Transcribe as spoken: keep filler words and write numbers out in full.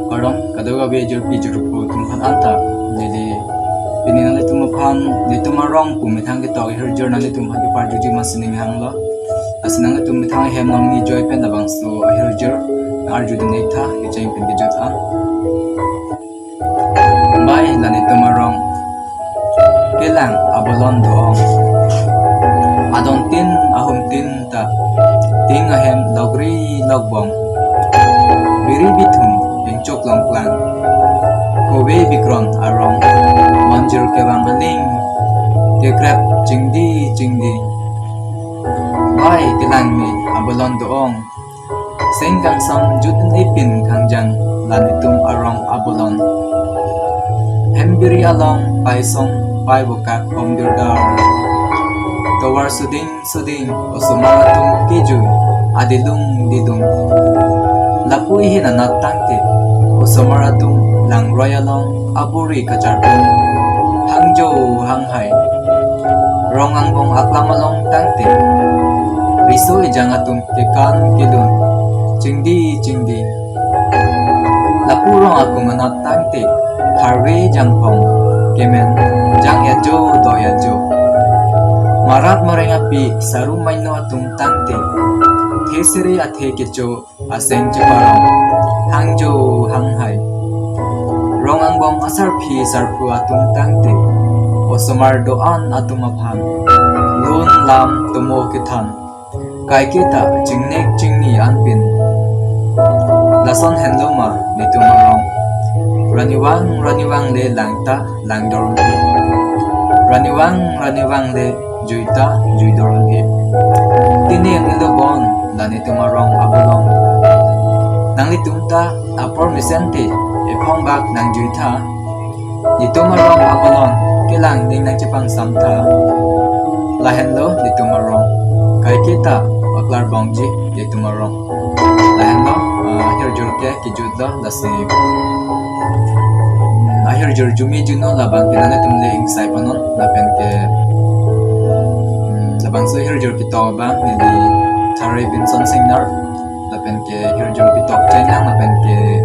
Kardom, kadokave jirpi jirpo atum aphan anta. Neli pini nanglitum aphan, nelitum arong pu methang ketok ahirjir nanglitum aphan keparjuji ma sining hanglo. Lasi nanglitum methang ahem nangni joi pen labangso ahirjir arjudun-ik tha, kecheng pen kejut an. Bai, la nelitum arong kelang abolon do-ong. Adon tin, ahum tin ta, ting ahem lokri lokbong. Biri bithung, ingchok longklang. Kove bikron arong, monjir kevang aling. Kekrep chingdi chingdi. Bai, kelang me abolon do-ong. Seng kangsam jut-un-e pin kangjang, la nelitum arong abolon. Hembiri along paisong paivokak omdirdar. Tovar suding suding osomar atum kejui adilung dilung. Lapu ihin anat tangte osomar atum langroi along aburi kacharpon. Hangjo hanghai. Rong angbong aklam along tangte riso ejang atum kekan kelun chingdi chingdi. Lapu rong akung anat tangte harve jangphong kemen jang-etjo do-etjo. Marat mareng api saru maino atum tangte thesere athe kecho aseng cheparong hangjo hanghai. Rong angbong asarpi sarpo atum tangte osomar do-an atum aphan lun lam tomo kethan. Kaike ta chingnek chingni anpin. Lason henlo ma nelitum arong. Raniwang raniwang le lang ta langdor un-e. Raniwang raniwang le jui ta juidor un-e. Tini ang ilo bon, la nelitum arong abolon. Nanglitum ta apor mesen te ephong bak nangjui tha. Nelitum arong abolon kelang ning nangchepangsam tha. Lahenlo nelitum arong. Kaike ta paklar bongji nelitum arong. Lahenlo, ah, ahirjir ke kejutlo, lasi, hmm, ahirjir jumi juno labang ke nanglitum le ingsai panon lapen ke, hmm, labangso ahirjir ketok abang neli Thare Benson Singnar. Lapen ke ahirjir ketok cheng nang, lapen ke